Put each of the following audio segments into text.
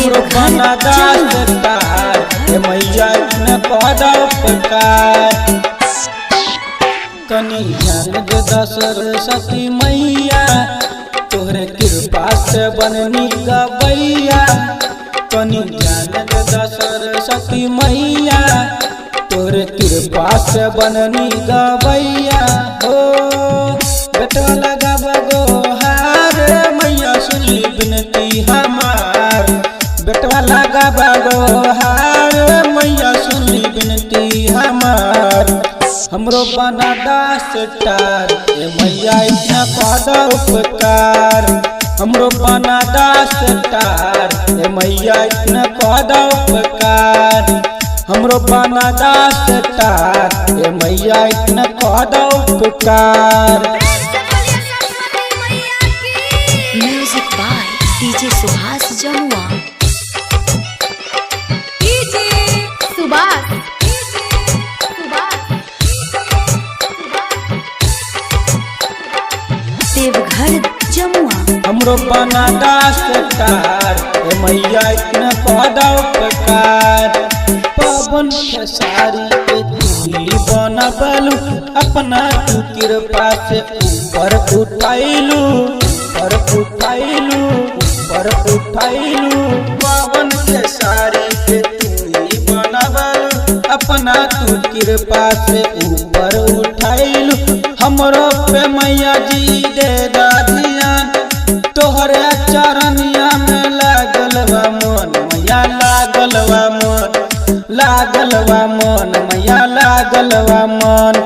हमरो बना दास तार, हे मैया इतना कद उपकार। तनी ध्यान दे दा सरस्वती मैया, तोहरे कृपा से बननी गवैया। तनी ध्यान दे दा सरस्वती मैया, तोहरे कृपा से बननी गवैया। हो बेटा लगाब गोहार, मैया सुनली विनती हमार। बेटवा लगाब गोहार, मैया सुनली विनती हमार। हमरो बना दास तार, ए मैया इतना कद उपकार। हमरो बना दास तार, ए मैया इतना कद उपकार। हमरो बना दास तार, ए मैया इतना कद उपकार। Music by DJ Subhash Jamua. Subhash Deoghar Jamua. हमरो बना दास तार, ए मैया इतना कद उपकार। पवन खेसारी के तू बनबलू, अपना तू कृपा से ऊपर उठैलू, ऊपर उठैलू, ऊपर उठैलू। पवन खेसारी के तू बनबलू, अपना तू कृपा से ऊपर उठैलू। हमरो पे मैया जी दे दा ध्यान, तोहरे चरनिया में लागल बा मन। मैया लागल बा मन, लागल बा मन, मैया लागल बा मन,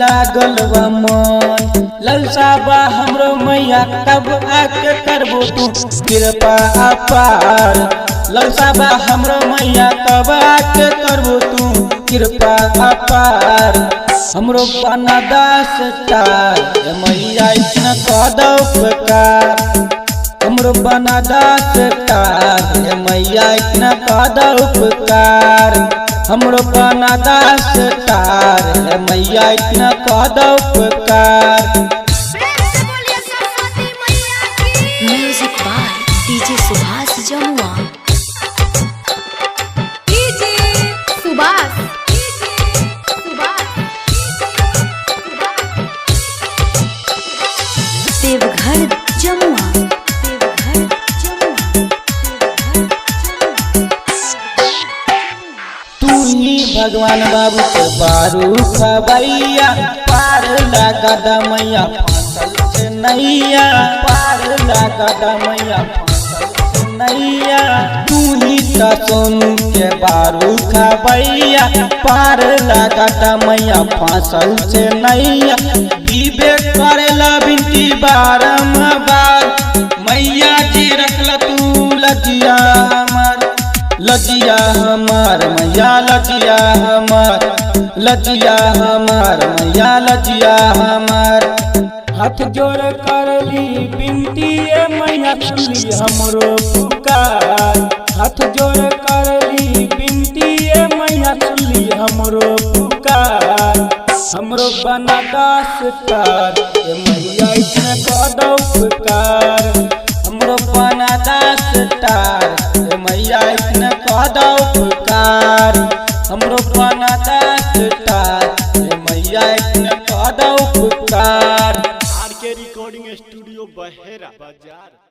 लागल बा मन। ललसा बा हमरो मैया कब आके करबो तू कृपा अपार। ललसा बा हमरो मैया कब आके करबो तू कृपा अपार। हमरो बना दास तार, ए मैया इतना कद उपकार। हमरो बना दास तार, ए मैया इतना कद उपकार। हमरो बना दास तार, ए मैया इतना कद उपकार। Music by DJ Subhash Jamua. Subhash Deoghar Jamua. Deoghar Jamua. तू ही भगवान बाबू के बारू खबैया, पार लगा दा मैया फसल से नैया, पार लगा दा मैया फसल से नैया। तू ही त सोनू के बारू खबैया, पार लगा दा मैया फसल से नैया। विवेक करेला विनती बारम्बार, मैया जी रखला तू लजिया हमार, लजिया हमार मैया, लजिया हमार, लजिया हमार मैया, लजिया हमार। हाथ जोड़ कर ली विनती ए मैया सुनली हमरो पुकार। हाथ जोड़ कर ली विनती ए मैया सुनली हमरो पुकार। हमरो बना दास तार, ए मैया इतना कद उपकार। हमरो बना दास तार, ए मैया इतना कद उपकार। हमरो बना दास तार, ए मैया इतना कद उपकार। आर के रिकॉर्डिंग स्टूडियो बहेरा बाजार।